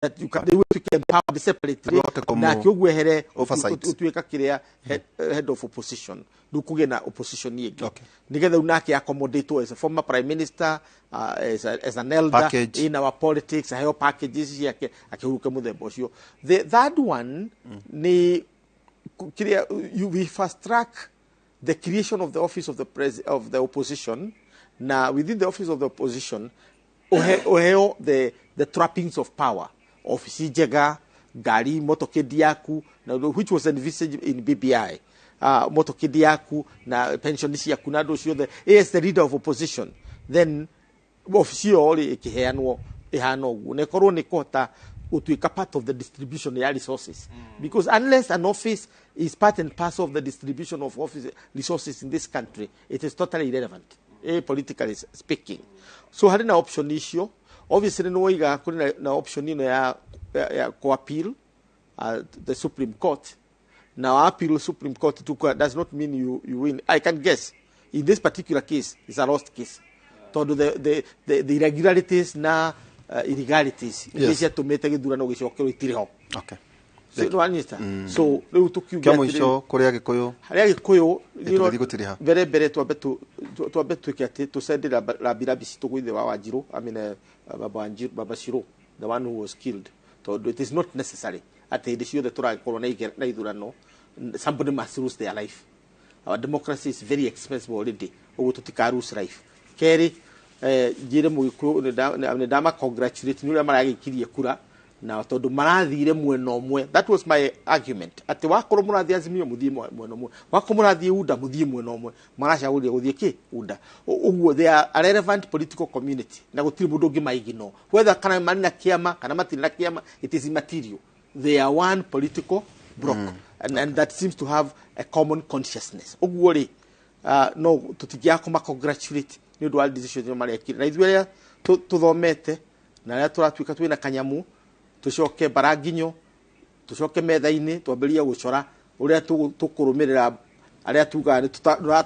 That you can ũtuĩke empowered separately. Ũhote nake ũguo ehere oversight. Ũtuĩka kĩrĩa head of opposition, rĩu kũgĩe na opposition ĩngĩ nĩgetha rĩu nake accommodate as a former prime minister, as an elder Package. in our politics, aheo packages ciake akĩhuruke mũthemba ũcio. The third one nĩ kĩrĩa we fast track the creation of the office of the opposition, na within the office of the opposition uheo the trappings of power, ofici njega, ngari, motorcade yaku na which was envisaged in BBI, motorcade yaku na pension ciaku na andũ ciothe as the leader of opposition. Then ofici ĩyo rĩ ĩkĩheanwo ĩhana ũguo na ĩkorwo nĩ kũhota gũtuĩka part of the distribution ya resources, because unless an office is part and parcel of the distribution of office resources in this country, it is totally irrelevant, politically speaking. So harĩ na option icio. Obviously nĩ woiga kũrĩ na option ĩno ya ku-appeal the Supreme Court. Now, appeal Supreme Court to, does not mean you win. I can guess in this particular case it's a lost case, tondũ the irregularities na illegalities iria ciatũmĩte gĩthurano gĩcokerwo itirĩ ho. So, nĩwanyita? So rĩu tũkiuge Kĩa atĩrĩrĩ, mũico kũrĩ Agĩkũyũ. Harĩa Gĩkũyũ Tũgĩthiĩ gũtiriha. Mbere twambe twĩke atĩ tũcende rambirambi citũ gwĩ ithe wa Wanjirũ, I mean, Baba Wanjiru, Baba Shiro, the one who was killed, tondũ it is not necessary atĩ hĩndĩ ciothe tũragĩkorwo na ithurano somebody must lose their life. Our democracy is very expensive already, ũguo tũtika lose life. Kerĩ, njĩre Mũgĩkũyũ nĩ ndama congratulate nĩ ũrĩa maragĩikirie kura na tondũ marathire mwena ũmwe. That was my argument, atĩ wakorwo mũrathiĩ Azimio, mũthiĩ mwena ũmwe, wakorwo mũrathiĩ UDA, mũthiĩ mwena ũmwe. Maracagũrire gũthiĩ kĩ UDA. Ũguo they are a relevant political community na gũtirĩ mũndũ ũngĩ maigino whether kana marĩ na kĩama kana matirĩ na kĩama, it is immaterial. They are one political block and that seems to have a common consciousness. Ũguo rĩ, no tũtingĩaga kũma congratulate nĩ ũndũ wa decision ĩyo marekire. Na ithuĩ arĩa tũthomete na arĩa tũratuĩka twĩna kanyamu, tũcoke baranginyo, tũcoke metha-inĩ, twambĩrĩrie gũcora ũrĩa tũkũrũmĩrĩra arĩa tugaga nĩ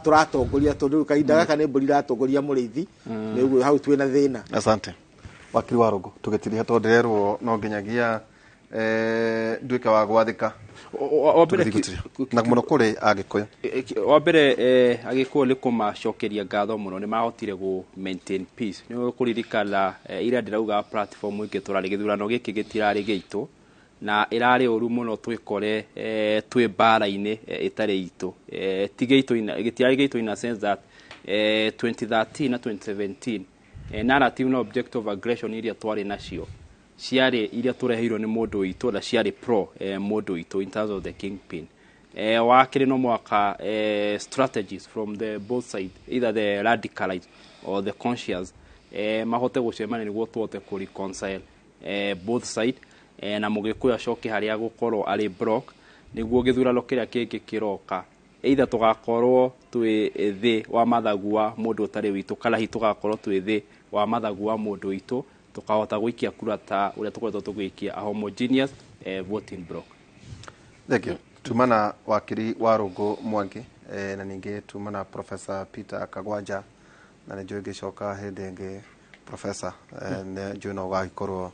tũratongoria, tondũ rĩu kahinda gaka nĩ mbũri iratongoria mũrĩithi, nĩguo hau twĩna thĩna. Asante, wakiri wa Rũngũ. Tũgĩtiriha tondũ ndĩrerwo no nginyagia nduĩke wa gwathĩka. Wa mbere Tũgĩthiĩ gũtiriha na mũno kũrĩ Agĩkũyũ. Wa mbere, Agĩkũyũ nĩ kũmacokeria ngatho mũno nĩ mahotire gũ maintain peace. Nĩ kũririkana ira ndĩrauga platform ĩngĩ tũrarĩ gĩthurano gĩkĩ gĩtirarĩ gĩitũ na ĩrarĩ ũru mũno twĩkore twĩ mbara-inĩ ĩtarĩ itũ, ti gĩitũ gĩtirarĩ gĩitũ in a sense that 2013 na 2017, narrative na objective of aggression iria twarĩ nacio ciarĩ iria tũreheirwo nĩ mũndũ witũ na ciarĩ pro mũndũ witũ in terms of the kingpin. Wa kerĩ, no mwaka strategies from the both side, either the radicalized or the conscious, mahote gũcemania nĩguo tũhote kũ reconcile both side, na Mũgĩkũyũ acoke harĩa gũkorwo arĩ block nĩguo gĩthurano kĩrĩa kĩngĩ kĩroka, either tũgakorwo twĩ thĩ wa mathagu wa mũndũ ũtarĩ witũ kana hihi tũgakorwo twĩ thĩ wa mathagu wa mũndũ witũ, tũkahota gũikia kura ta ũrĩa tũkoretwo tũgĩikia, a homogeneous voting block. Thank you. Tuma na wakiri wa Rũngũ Mwangi, na ningĩ tuma na Professor Peter Kagwanja, na nĩ njũĩ ngĩcoka hĩndĩ ĩngĩ, Professor, nĩ njũĩ no ũgagĩkorwo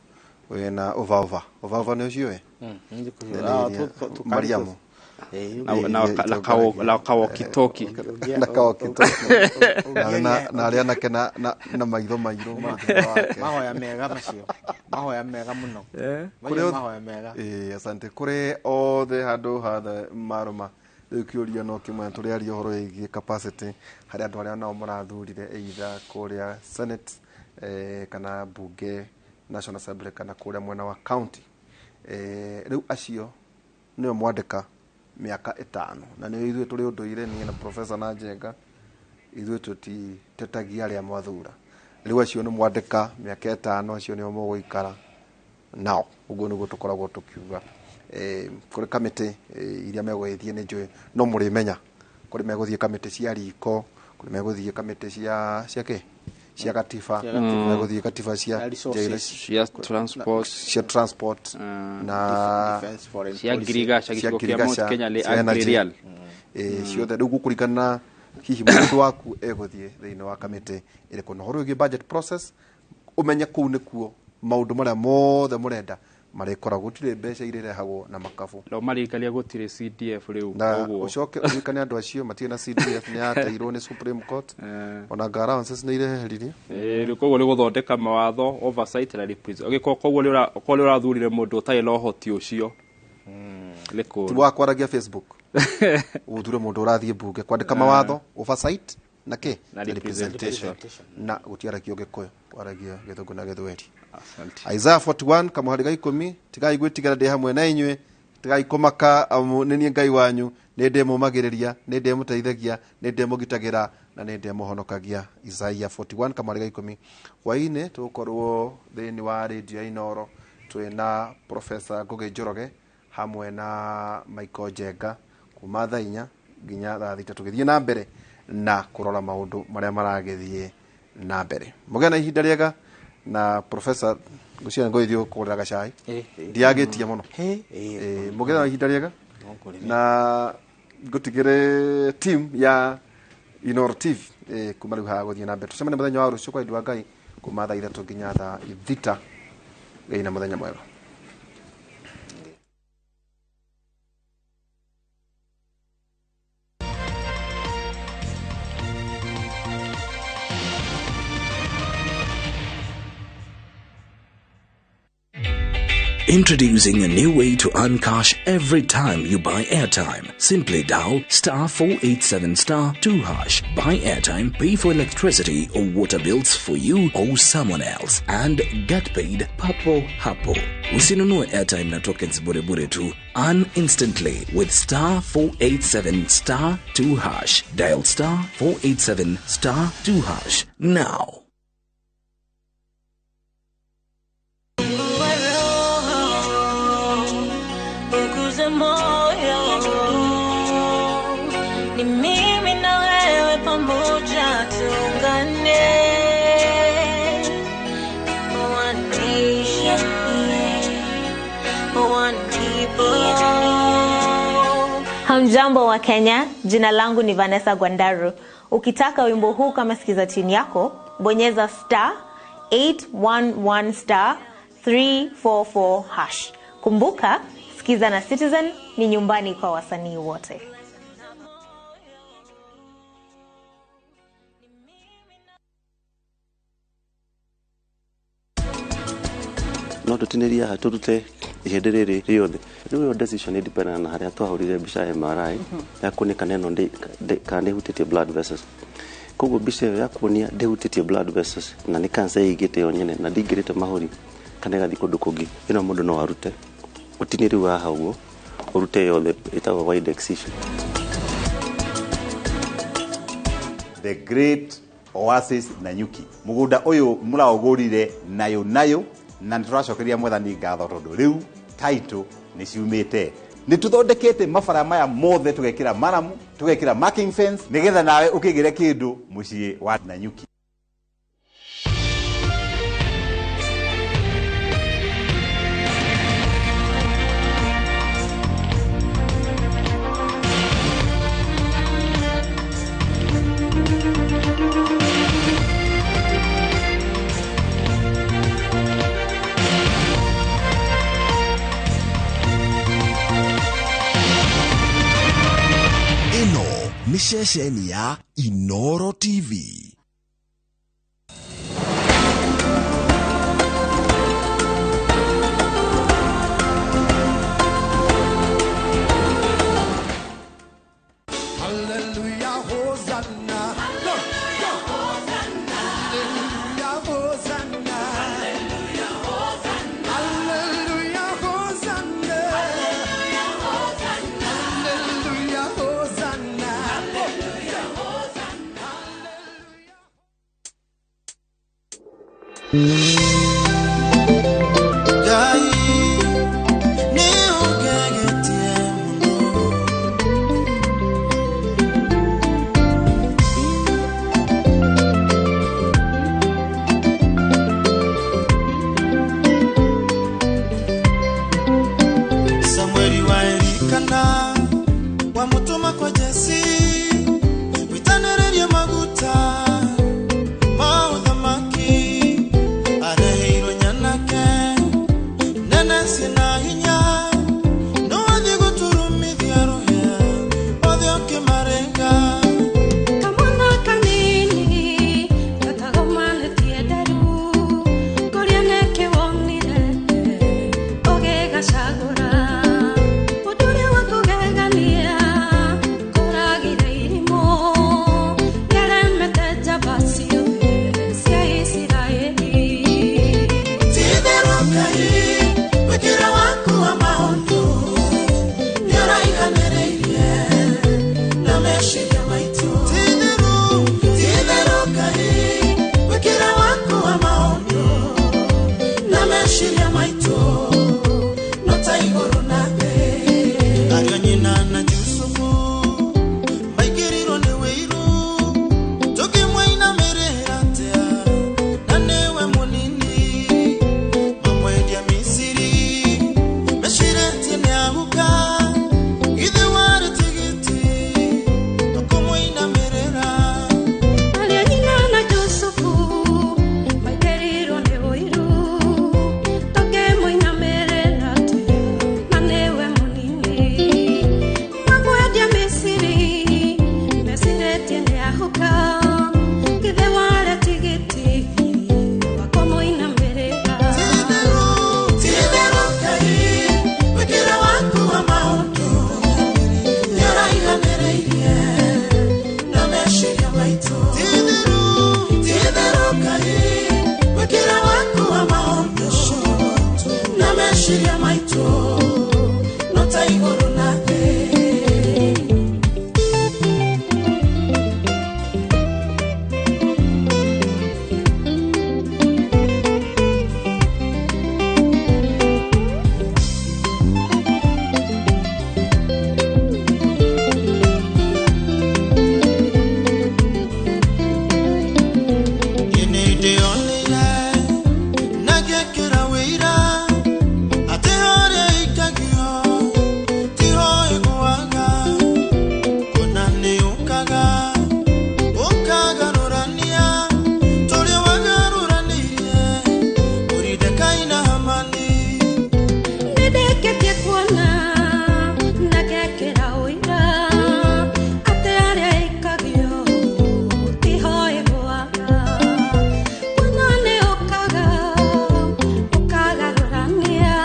wĩna ũvaũva ũvaũva nĩ ũciũĩ. Mariamu. Na kawokitoki. Na kawokitoki na arĩa anake na maitho mairũ ma wake. Mahoya mega macio, mahoya mega mũno. Kũrĩ macio mahoya mega. Ĩĩ, asante kũrĩ othe handũ hathe marũma. Rĩu kĩũria no kĩmwe, tũrĩaria ũhoro wĩgiĩ capacity harĩ andũ arĩa nao marathurire, either kũrĩa Senate, kana bunge, National Assembly, kana kũrĩa mwena wa county. Rĩu acio nĩo mwandĩka mĩaka 5, na nĩo ithuĩ tũrĩ ũndũire, niĩ na Professor na Njenga, ithuĩ tũtitetagia arĩa mwathura. Rĩu acio nĩ mwandĩka mĩaka 5, acio nĩo mũgũikara nao. Ũguo nĩguo tũkoragwo tũkiuga. Kũrĩ kamĩtĩ iria megũgĩthiĩ, nĩ njũĩ no mũrĩmenya kũrĩ megũthiĩ kamĩtĩ cia riko, kũrĩ megũthiĩ kamĩtĩ cia kĩ, cia gatiba, megũthiĩ katiba cia Cia resources. Cia transport. Cia transport na defense, foreign cia policy. ngirigaca, gĩcigo kĩa Mount Kenya nĩ cia energy. agrarian. Ciothe rĩu gũkũringana hihi mũndũ waku egũthiĩ thĩinĩ wa kamĩtĩ ĩrĩkũ. Na ũhoro wĩgiĩ budget process, ũmenye kũu nĩkuo maũndũ marĩa mothe mũrenda. Marĩkoragwo gũtirĩ mbeca irĩrehagwo na makabu. No marikaria gũtirĩ CDF rĩu. Na ũcoke ũririkane andũ acio matirĩ na CDF, nĩ yateirwo nĩ Supreme Court, ona nga allowances nĩ ireheririo. Rĩu koguo nĩ gũthondeka mawatho, oversight na represent. Ũgĩkorwo koguo nĩ ũrathurire mũndũ ũtarĩ na ũhoti ũcio. Ti wa kwaragia Facebook, ũthure mũndũ ũrathiĩ mbunge kwandĩka mawatho, oversight na kĩ na representation, na gũtiaragio Gĩkũyũ, kwaragia Gĩthũngũ na Gĩthweri. Isaiah 41 kamũhari ga 10, tigai gwĩtigĩra, ndĩ hamwe na inyuĩ, tigai kũmaka, amu nĩ niĩ Ngai wanyu, nĩ ndĩmũmagĩrĩria, nĩ ndĩmũteithagia, nĩ ndĩmũgitagĩra na nĩ ndĩmũhonokagia. Isaiah 41 kamũhari ga 10. Hwaĩ-inĩ tũgũkorwo thĩinĩ wa radio ya Inooro twĩna Professor Ngugi Njoroge hamwe na Michael Njenga kuma thaa 4 nginya thaa 6, tũgĩthiĩ na mbere na kũrora maũndũ marĩa maragĩthiĩ na mbere. Mũgĩe na ihinda rĩega. Na Professor ngũciria ngũgĩthiĩ kũgũrĩra gacai, ndiagĩtie mũno. Mũgĩe na ihinda rĩega na ngũtigĩre team ya Inooro TV kuma rĩu haha gũthiĩ na mbere. Tũcemanie mũthenya wa rũciũ kwa wendi wa Ngai kuma thaa 3 nginya thaa 6. Ngai na mũthenya mwega. Introducing a new way to earn cash every time you buy airtime. Simply dial *487 *2#, buy airtime, pay for electricity or water bills for you or someone else, and get paid papo hapo. Usinunue airtime na tokens bure bure tu. Earn instantly with *487 *2#. Dial *487 *2# now. Ni mimi na wewe pamoja tuungane. One nation, one people. Hamjambo wa Kenya, jina langu ni Vanessa Gwandaru. Ukitaka wimbo huu kama sikiza tune yako, bonyeza *811 *344#. Kumbuka, Sikiza na Citizen ni nyumbani kwa wasanii wote. No tutineria ha turute ihĩndĩ rĩrĩ rĩothe. Rĩu ĩyo decision ĩ depend na harĩa twahũrire mbica ya MRI ya kuonia kana ĩno kana ndĩhutĩtie blood vessels. Koguo mbica ĩyo ya kuonia ndĩhutĩtie blood vessels na nĩ cancer ĩigĩte yo nyene na ndĩingĩrĩte mahũri kana ĩgathiĩ kũndũ kũngĩ, ĩno mũndũ no arute ũtinie rĩu haha ũguo ũrute yothe, ĩtagwo wide excision. The Great Oasis Nanyuki, mũgũnda ũyũ mũraũgũrire nayo nayo, na nĩ tũracokeria Mwathani ngatho tondũ rĩu title nĩ ciumĩte. Nĩ tũthondekete mabara maya mothe, tũgekĩra maramu, tũgekĩra marking fence, nĩgetha nawe ũkĩgĩre kĩndũ mũciĩ wa Nanyuki. Ceceni ya Inooro TV. Hallelujah, Hosanna. Hallelujah, Hosanna. Hallelujah, Hosanna. Hallelujah, Hosanna. Hallelujah, Hosanna. Hallelujah, Hosanna. Ngai nĩ ũngegetie mũno. Samueli wa Elikana wamũtũma kwa Jesi witanĩrĩrie maguta ma ũthamaki. na hinya no wathiĩ gũturumithia rũhĩa othe ũkĩmarenga. Kamwana kanini gatagomanĩtie nderu kũrĩa nĩkĩ wonire ũgĩgacagũra ũndũ ũrĩa wa kũgegania kũragire irimũ nĩaremete njamba ciothe cia Isiraeli. Ti-itherũ Ngai wĩkĩra waku wa maũndũ nĩũraihanĩrĩirie na meciria maitũ. Ti-itherũ ti-itherũ Ngai wĩkĩra waku wa maũndũ na meciria maitũ no ta igũrũ na thĩ. Ariũ a nyina na Jusufu maingĩrirwo nĩ wĩiru tũkĩmũinamĩrĩra atĩa na nĩwe mũnini mamwendia Misiri mecirĩtie nĩ ahuka githĩ warĩ tigiti tũkũmũinamĩrĩra. Ariũ a nyina na Jusufu maingĩrirwo nĩ ũiru tũkĩmũinamĩrĩra atĩa na nĩwe mũnini mamwendia Misiri mecirĩtie nĩ ahuka githĩ warĩ tigiti wa kũmũinamĩrĩra. Ti-itherũ Ngai wĩkĩra waku wa maũndũ nĩũraihanĩrĩirie na meciria maitũ. Ti-itherũ ti-itherũ Ngai wĩkĩra waku wa maũndũ na meciria maitũ no ta igũrũ.